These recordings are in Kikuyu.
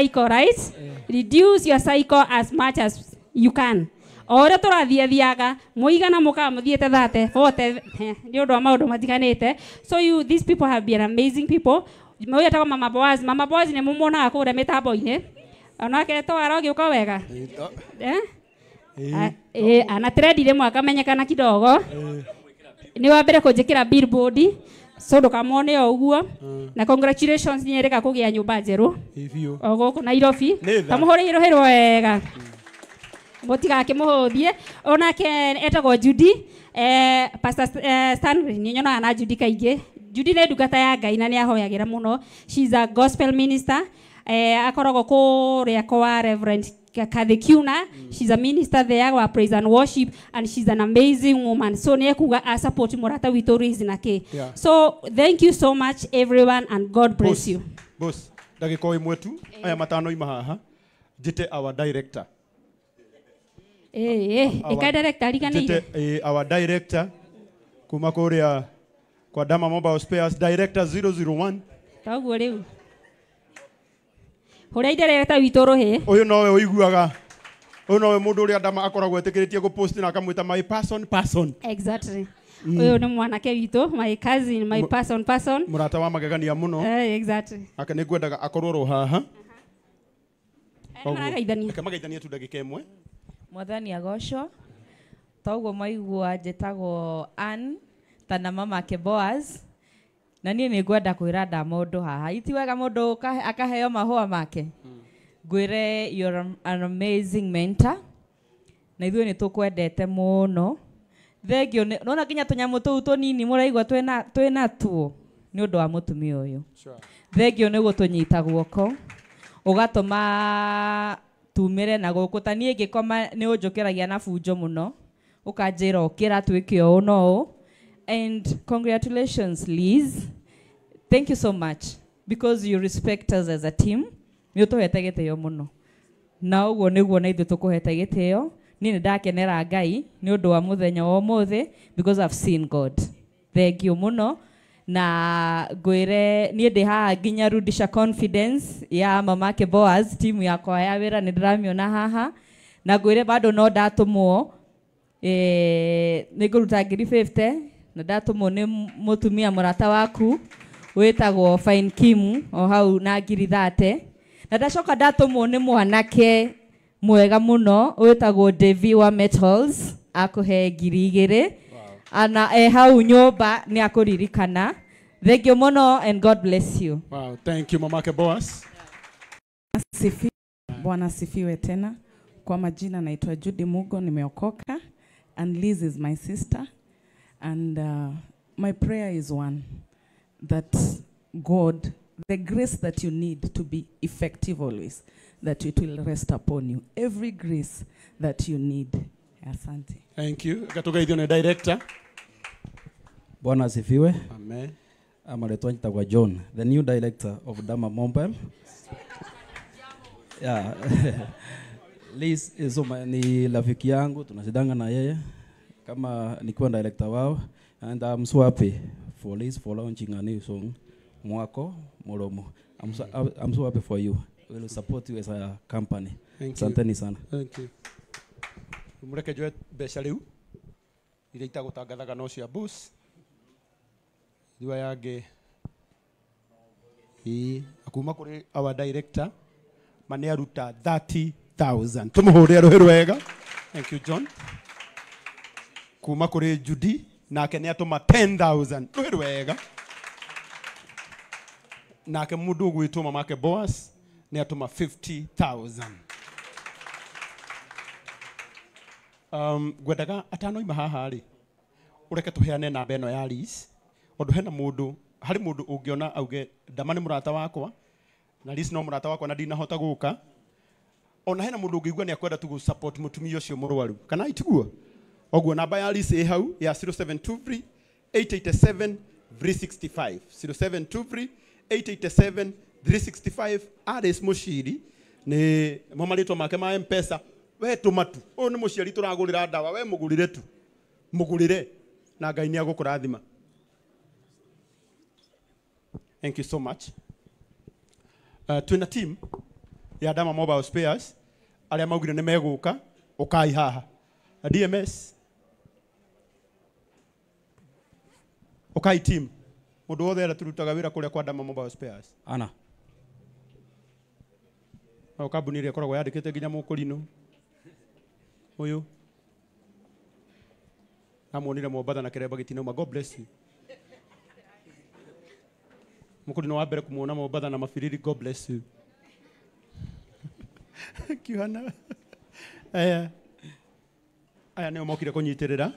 cycle, right? Reduce your cycle as much as you can. O ũrĩa tũrathiathiaga mũigana mũkaga mũthiĩte 30 40 nĩ ũndũ wa maũndũ matiganĩte. So you, these people have been amazing people. Ũyũ etagwo Mama Boaz. Mama Boaz nĩ mũmuonaga kũrĩa mĩtambo-inĩ. Onake to arogĩũka wega. Eh? Ana trend rĩmwe akamenyekana kidogo. Nĩ wa mbere kũnjĩkĩra billboard. So ndũkamwone o ũguo. Na congratulations nĩ erĩga kũgĩa nyũmba njerũ. O gũkũ Nairobi. Tamũhũrĩire rũhĩ wega. Mũtigakĩmũhũthie. Onake etagwo Judy. Pastor Stanley nĩ nyonaga na Judy kaingĩ. Judy nĩ ndungata ya Ngai na nĩ ahoyagĩra mũno. She's a gospel minister. Akoragwo kũrĩa kwa Reverend Kathekiuna. She's a minister there wa praise and worship, and she's an amazing woman. So nĩ ekuga a support mũrata witũ Liz na kĩ. So thank you so much everyone, and God bless you. Boss, ndagĩka o ĩmwe tu aya matano ima haha njĩte our director. Ĩka director ariganĩire. Our director kuma kũrĩa kwa Dama Mobile Spares, director 001. Toguo rĩu. Hũrĩa director witũ rũhĩ. Ũyũ nowe ũiguaga. Ũyũ nowe mũndũ ũrĩa Dama akoragwo etĩkĩrĩtie gũpost na akamwĩta my person person. Exactly. Ũyũ nĩ mwanake witũ, my cousin, my person person. Mũrata wa magegania mũno. Exactly. Ake nĩ ngwendaga akorwo ro haha. Marageithania. Reke mageithanie tu ndagĩka ĩmwe. Mwathani agocwo. Toguo maigua njĩtagwo Ann tana mamake Boaz. Na niĩ nĩ ngwenda kwĩra Dama ũndũ haha. Iti wega mũndũ akaheo mahũa make. Ngwĩre you're an amazing mentor. Na ithuĩ nĩ tũkwendete mũno. Thengio nĩ nona nginya tũnyamũ tũu tũnini mũraigua twĩna tuo nĩ ũndũ wa mũtumia ũyũ. Thengio nĩ gũtũnyita guoko ũgatũma tumĩre na gũkũ. Ta niĩ ngĩkoma nĩ ũnjũkĩragia na bunjo mũno, ũkanjĩra ũkĩra twĩke ũũ na ũũ. And congratulations, Liz. Thank you so much because you respect us as a team. Nĩ ũtũhete gĩtĩo mũno. Na ũguo nĩguo na ithuĩ tũkũhete gĩtĩo. Niĩ nĩ ndakenera Ngai nĩ ũndũ wa mũthenya wa ũmũthĩ because I've seen God. Thank you mũno. Na ngwĩre niĩ ndĩ haha nginya rudisha confidence ya mamake Boaz, timu yakwa ya wĩra nĩ ndĩramĩona haha. Na ngwĩre bado no ndatũmwo, nĩ ngũruta 50,000 na ndatũmwo nĩ mũtumia mũrata waku wĩtagwo Fine Kim o hau na 30,000. Na ndacoka ndatũmwo nĩ mwanake mwega mũno wĩtagwo Devi wa Metals akũhe 2,000. Ana hau nyũmba nĩ akũririkana. Thank you mũno and God bless you. Wow, thank you mamake Boaz. Bwana sifiwe tena. Kwa majina naitwa Judy Mugo, nimeokoka, and Liz is my sister, and my prayer is one, that God, the grace that you need to be effective always, that it will rest upon you. Every grace that you need. Asante. Thank you. Gatugeithio nĩ director. Bwana asifiwe. Amen. Amarĩtwa njĩtagwo John, the new director of Dama Mobile. Yeah. Liz ni rafiki yangu, tunasidanga na yeye kama nikiwa director wao, and I'm so happy for Liz for launching a new song, Mwako Moromo. I'm so happy for you. We will support you as a company. Asanteni sana. Thank you. Mureke njoe mbeca rĩu iria itagũtangathaga no cia boss. Rĩu aya angĩ kuma kũrĩ our director ma nĩ aruta 30,000. Tũmũhũrĩre rũhĩ rwega. Thank you John. Kuma kũrĩ Judy nake nĩ atũma 10,000. Rũhĩ rwega. Nake mũndũ ũgwĩtwo mamake Boaz nĩ atũma 50,000. Ngwendaga atanoima haha rĩ ũreke tũheane namba ĩno ya Liz ũndũ hena mũndũ harĩ mũndũ ũngĩona auge Dama nĩ mũrata wakwa na Liz no mũrata wakwa na ndinahota gũka. Ona hena mũndũ ũngĩigua nĩ akwenda tu gũ support mũtumia ũcio mũrwaru kana itiguo. Ũguo namba ya Liz ĩ hau ya 0723 887 365 0723 887 365. Alice Mushiri nĩ mo marĩtwa make ma M-Pesa. We tũma tu ũyũ nĩ mũciari tũragũrĩra ndawa, we mũgũrĩre tu, mũgũrĩre na Ngai nĩ agũkũrathima. Thank you so much. Twĩna team ya Dama Mobile Spares arĩa maugire nĩ megũka ũkai haha. Na DMS ũkai team mũndũ wothe arĩa tũrutaga wĩra kũrĩa kwa Dama Mobile Spares. Ana. No kambuni ĩrĩa ĩkoragwo yandĩkĩte nginya mũkũrinũ ũyũ namuonire Mombatha na kĩremba gĩtinauma. God bless you. Mũkũrinũ wa mbere kũmuona Mombatha na mabiriri. God bless you. Thank you, Hannah. Aya aya nĩo mokire kũnyitĩrĩra.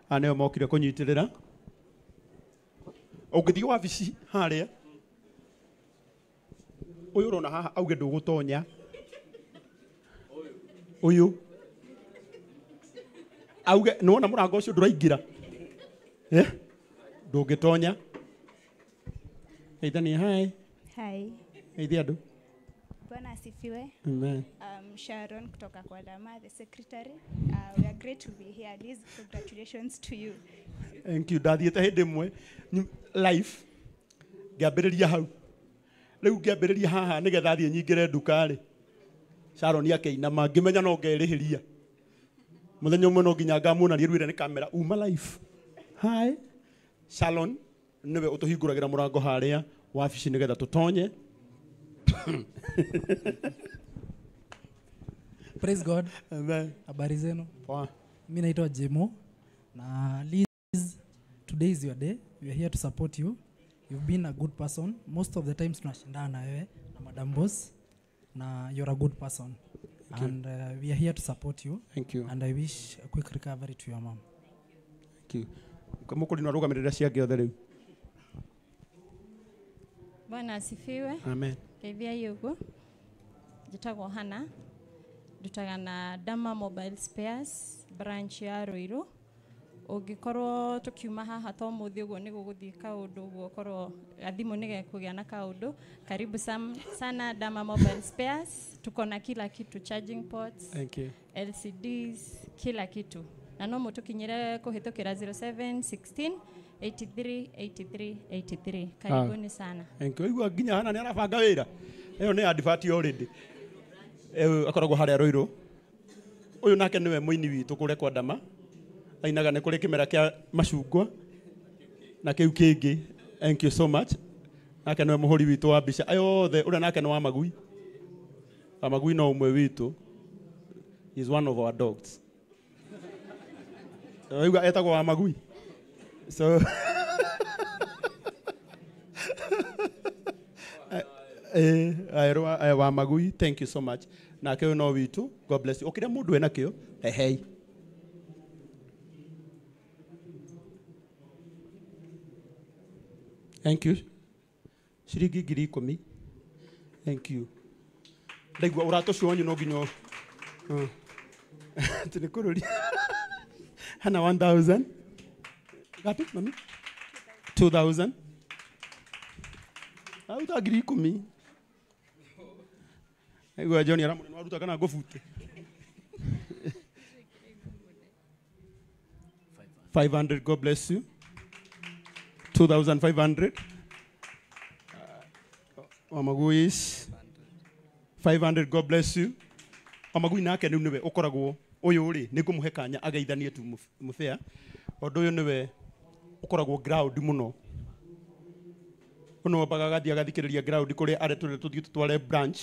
Aya nĩo mokire kũnyitĩrĩra. Ũngĩthiĩ wabici harĩa ũyũ ũrona haha auge ndũgũtonya ũyũ auge nĩwona mũrango ũcio ndũraingĩra ndũngĩtonya. Geithania. Hi. Hi. Geithia andũ. Bwana asifiwe. Amen. Sharon kutoka kwa Dama, the secretary. We are great to be here. Liz, congratulations to you. Thank you. Ndathiĩte hĩndĩ ĩmwe life ngĩambĩrĩria hau. Rĩu ngĩambĩrĩria haha nĩgetha thiĩ nyingĩre nduka-rĩ, Sharon akĩinama ngĩmenya no ngerĩhĩria. Mũthenya ũmwe no nginya ngamuonania rĩu nĩ kamera uma life. Hi. Sharon nĩwe ũtũhingũragĩra mũrango harĩa wabici nĩgetha tũtonye. Praise God. Amen. Habari zenu? Poa. Mimi naitwa Jemo na Liz, today is your day. We are here to support you. You've been a good person. Most of the times tunashindana na wewe na Madam Boss, na you're a good person. Thank you. And we are here to support you. Thank you. And I wish a quick recovery to your mom. Thank you. Mũkũrinũ arũgamĩrĩra ciangĩ othe rĩu. Bwana asifiwe. Amen. Geithiai ũguo. Njĩtagwo Hannah. Ndutaga na Dama Mobile Spares branch ya Ruiru. Ũngĩkorwo tũkiuma haha to mũthĩ ũguo nĩ gũgũthiĩ kaũndũ ũguo korwo gathimũ nĩ gekũgĩa na kaũndũ. Karibu sana Dama Mobile Spares. Tuko na kila kitu, charging ports. Thank you. LCDs, kila kitu. Na no mũtũkinyĩre kũhĩtũkĩra 0716 83 83 83. Karibuni sana. Thank you. Igua nginya Hannah nĩ arabanga wĩra. Ĩyo nĩ advert already. Akoragwo harĩa Ruiru. Ũyũ nake nĩwe mũini witũ kũrĩa kwa Dama. Ainaga nĩ kũrĩ kĩmera kĩa macungwa na kĩu kĩngĩ. Thank you so much. Nake nĩwe mũhũri witũ wa mbica. Aya othe ũrĩa nake nĩ wa Magui. Wa Magui no ũmwe witũ. He is one of our dogs. Waigua etagwo wa Magui. So wa Magui, thank you so much. Nake ũyũ no witũ. God bless you. O kĩrĩa mũndũ enakĩo, rehei. Thank you. Ciringi 10,000. Thank you. Ndaigua ũrata ũcio wanyu no nginya atĩ nĩ kũrũria. Hana 1,000. Ngapi mami? 2,000. Auta 10,000. Aigua John aramũrĩ waruta kana ngũbute. 500. God bless you. 2,500. Wamagui is 500. God bless you. Wamagui nake rĩu nĩwe ũkoragwo ũyũ rĩ nĩ ngũmũhe kanya ageithanie tu mũbĩa tondũ ũyũ nĩwe ũkoragwo ground mũno. Ũyũ wambaga agathiĩ agathikĩrĩria ground kũrĩa arĩa tũrĩa tũthiĩ tũtware branch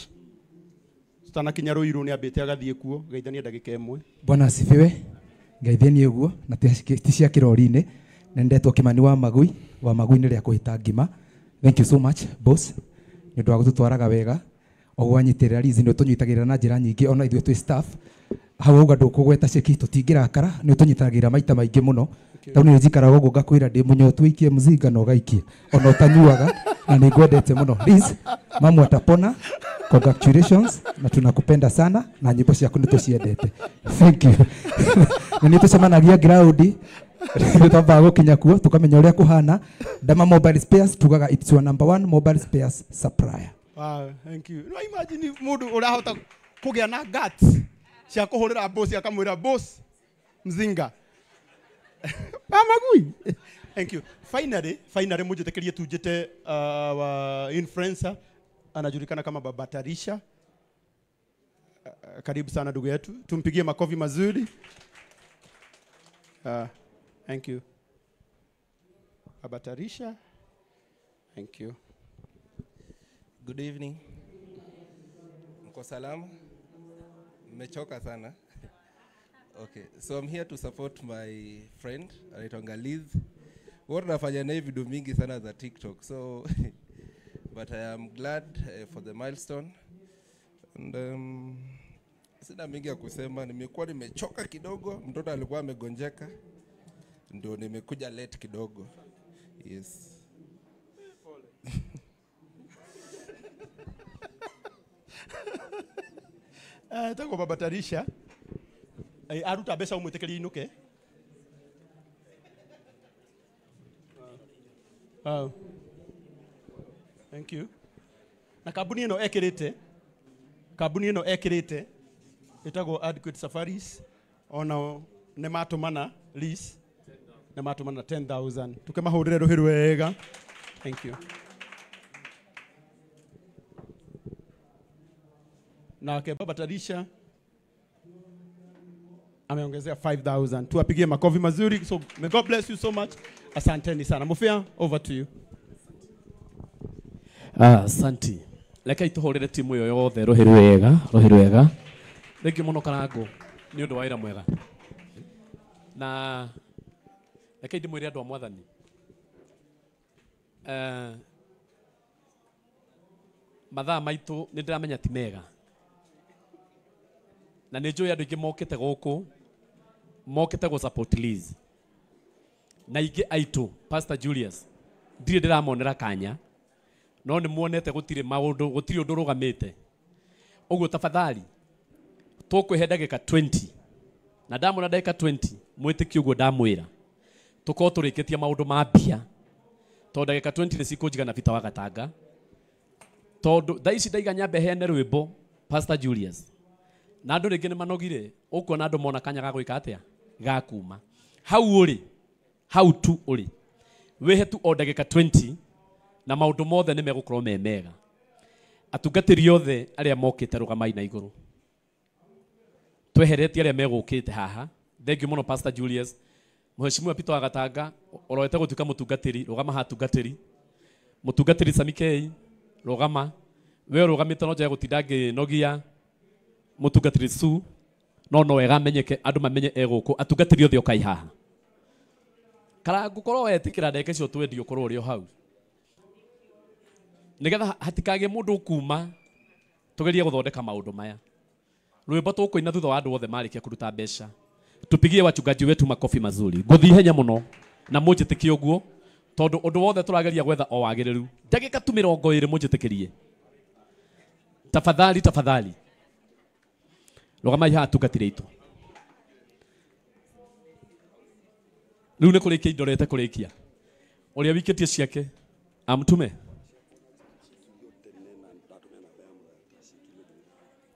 tutanakinya Ruiru nĩ ambĩte agathiĩ kuo geithanie ndagĩka ĩmwe. Bwana asifiwe. Geithanie ũguo na ti cia kĩrori-inĩ. Nendetwo Kimani wa Magui wa Magui nĩ rĩa kũhĩta ngima. Thank you so much boss nĩ ũndũ wa gũtũtwaraga wega o gwanyitĩrĩra Liz nĩ ũtũnyitagĩrĩra na njĩra nyingĩ ona ithuĩ twĩ staff hau auga ndũkũgweta ceki tũtingĩrakara nĩ ũtũnyitagĩrĩra maita maingĩ mũno tondũ nĩ njikaraga ũguo ngakwĩra ndĩ mũnyotu wĩikie mzinga na ũgaikia ona ũtanyuaga na nĩ ngwendete mũno. Liz, mamu atapona. Congratulations na tunakupenda sana na nyimbo ciaku nĩ tũciendete. Thank you. Na nĩ tũcemanagia ground twambaga gũkinya kuo tũkamenya ũrĩa kũhana. Dama Mobile Spares tugaga it's your number one mobile spares supplier. Wow, thank you. No imagine mũndũ ũrahota kũgĩa na guts cia kũhũrĩra boss akamwĩra boss mzinga. Magui. Thank you. Finally, mũnjĩtĩkĩrie tu njĩte influencer anajulikana kama Baba Tarisha. Karibu sana ndugu yetu, tumpigie makofi mazuri. Thank you. Baba Tarisha. Thank you. Good evening. Mko salama? Mmechoka sana? Okay, so I'm here to support my friend anaitwa Liz. Huwa tunafanya naye video mingi sana za TikTok. So but I am glad for the milestone. And sina mingi ya kusema, nimekuwa nimechoka kidogo, mtoto alikuwa amegonjeka. Ndio nimekuja late kidogo. Yes. Tango Baba Tarisha. Aruta mbeca umwĩtĩkĩrie inũke. Thank you. Na kambuni ĩno ekĩrĩte, kambuni ĩno ekĩrĩte ĩtagwo Adequate Safaris, onao nĩ matũmana lease, nĩ matũmana 10,000. Tukĩmahũrĩre rũhĩ rwega. Thank you. Nake Baba Tarisha ameongezea 5,000. Tuwapigie makofi mazuri. So may God bless you so much. Asanteni sana. Mufia, over to you. Asanti. Reke ituhurire timu iyo yothe ruhi rwega, ruhi rwega. Thank you muno Karango ni undu wa wira mwega. Na reke ndimwire andu a Mwathani. Mathaa maitu ni ndiramenya ti mega. Na nĩ njũĩ andũ aingĩ mokĩte gũkũ mokĩte gũ support Liz. Na ingĩ aitũ Pastor Julius ndirĩ ndĩramonera kanya, no nĩ muonete gũtirĩ maũndũ, gũtirĩ ũndũ ũrũgamĩte. Ũguo tafadhali tũkwĩhe ndagĩka 20 na ndamwĩra ndagĩka 20 mwĩtĩkie ũguo ndamwĩra, tũkorwo tũrĩkĩtie maũndũ ma mbia, tondũ ndagĩka 20 nĩ cikũnjigana Peter wa Gatanga, tondũ thaa ici ndaiga nyambe heane rwĩmbo Pastor Julius na andũ rĩngĩ nĩ manogire, ũkuona andũ mona kanya ga gwĩka atĩa ga kuma hau ũrĩ, hau tu ũrĩ, wĩhe tu o ndagĩka 20 na maũndũ mothe nĩ megũkorwo me mega. Atungatĩri othe arĩa mokĩte rũgamai na igũrũ, tweheretie arĩa megũkĩte haha. Thank you mũno Pastor Julius. Mheshimiwa Peter wa Gatanga ũrorete gũtuĩka mũtungatĩri, rũgama haha tungatĩri. Mũtungatĩri Samikei rũgama, we ũrũgamĩte no njage gũtinda ngĩnogia mũtungatĩri Su, no wega menyeke andũ mamenye egũkũ. Atungatĩri othe ũkai haha. Karangu korwo wetĩkĩra ndagĩka icio twendio ũkorwo ũrĩ o hau, nĩgetha hatikagĩe mũndũ ũkuma tũgerie gũthondeka maũndũ maya. Rwĩmbo tũkũina thutha wa andũ othe marĩkia kũruta mbeca. Tupigie wachungaji wetu makofi mazuri. Ngũthiĩ ihenya mũno na mũnjĩtĩkie ũguo, tondũ ũndũ wothe tũrageria gwetha o wagĩrĩru. Ndagĩka tu 20 mũnjĩtĩkĩrie. Tafadhali, tafadhali. Rũgamai haha atungatĩri aitũ. Rĩu nĩ kũrĩkia indorete kũrĩkia. Ũrĩa wikĩtie ciake amtume.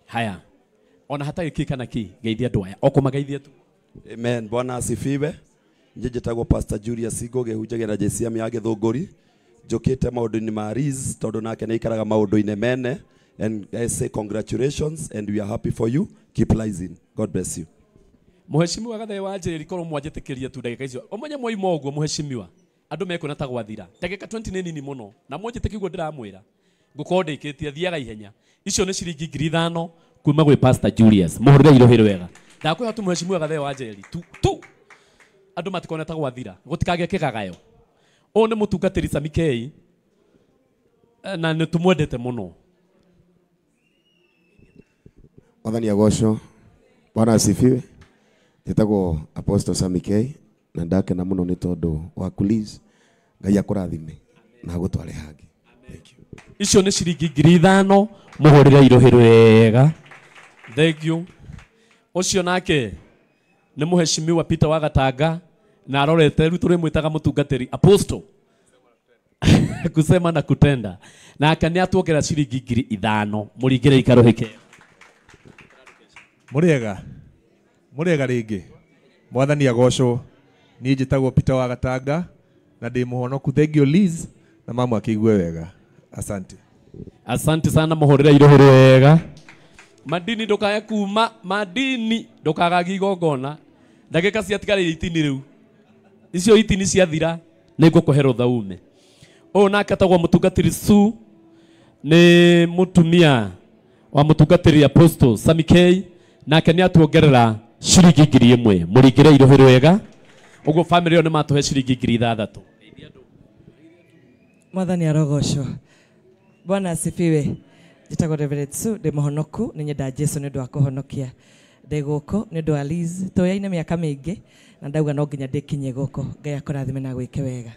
Haya. Ona hatarĩ kĩ kana kĩ, geithia andũ aya. O kũmageithia tu. Amen. Bwana asifiwe. Njĩtagwo Pastor Julius Ngoge, hunjagia JCM ya Gĩthũngũri. Njũkĩte maũndũ-inĩ ma Liz tondũ nake nĩ aikaraga maũndũ-inĩ mene. And I say congratulations and we are happy for you. Keep rising. God bless you. Mheshimiwa Gathae wa Njeri, korwo mwanjĩtĩkĩria tu ndagĩka icio. Ũmenye mwaima ũguo mheshimiwa, andũ mekuona ta gwathira. Ndagĩka 20 nĩ nini mũno na mwanjĩtĩkie ũguo ndĩramwĩra, ngũkorwo ndĩkĩtie, thiaga ihenya. Icio nĩ ciringi 5,000 kuma gwĩ Pastor Julius. Mũhũrĩre irohĩ rwega. Ndakwĩhoya tu mheshimiwa Gathae wa Njeri tu andũ matikone ta gwathira, gũtikagĩe kĩgagayo. Ũyũ nĩ mũtungatĩri Samikei na nĩ tũmwendete mũno. Mwathani agocwo. Bwana asifiwe. Njĩtagwo Apostle Samikei na ndakena mũno nĩ tondũ wa Liz. Ngai akũrathime na agũtware hangĩ. Thank you. Icio nĩ ciringi 5,000 mũhũrĩre irohĩ rwega. Thank you. Ũcio nake nĩ mheshimiwa Peter wa Gatanga na arorete rĩu tũrĩmwĩtaga mũtungatĩri Apostle kusema na kutenda, nake nĩ atuongerera ciringi 5,000. Mũringĩre ikarũhĩke. Mũrĩega, mũrĩega rĩngĩ. Mwathani agocwo. Niĩ njĩtagwo Peter wa Gatanga na ndĩ mũhonoku. Thank you Liz na mamu akĩigue wega. Asante. Asante sana, mũhũrĩre irohĩ rwega. Madini ndukae kuma madini ndukagagi igongona ndagika ciatigarire itini riu icio itini ciathira nĩngũkũhe rũtha ume. Ũyũ nake etagwo mũtungatĩri Sue, nĩ mũtumia wa mũtungatĩri Apostle Sammy K, nake nĩ atuongerera ciringi 1000. Mũringĩre irũhĩ rwega ũguo family ĩyo nĩ matũhe ciringi 6000. Mwathani arogocwo. Bwana asifiwe. Njĩtagwo Reverend Sue, ndĩ mũhonoku, nĩ nyenda Jesu nĩ ũndũ wa kũhonokia. Ndĩ gũkũ nĩ ũndũ wa Liz, tũyaine mĩaka mĩingĩ na ndauga no nginya ndĩkinyie gũkũ. Ngai akũrathime na gwĩke wega.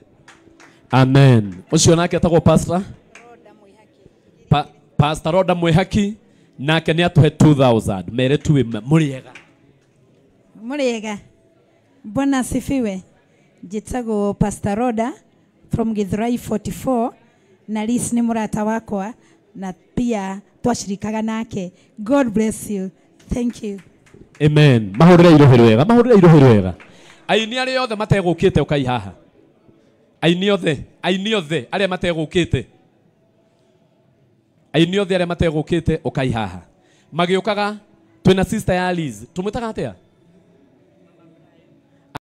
Amen. Ũcio nake etagwo Pastor Pastor Roda Mwihaki, nake nĩ atũhe 2000. Mere tuwe mũrĩega. Mũrĩega. Bwana asifiwe. Njĩtagwo Pastor Roda from Githurai 44 na Liz nĩ mũrata wakwa na pia twashirikaga nake. God bless you. Thank you. Amen. Mahũrĩre irũhĩ rwega, mahũrĩre irũhĩ rwega. Aini arĩa othe mategũkĩte ũkai haha. Aini othe, aini othe arĩa mategũkĩte. Aini othe arĩa mategũkĩte ũkai haha. Magĩũkaga twĩna sister ya Liz. Tũmwĩtaga atĩa?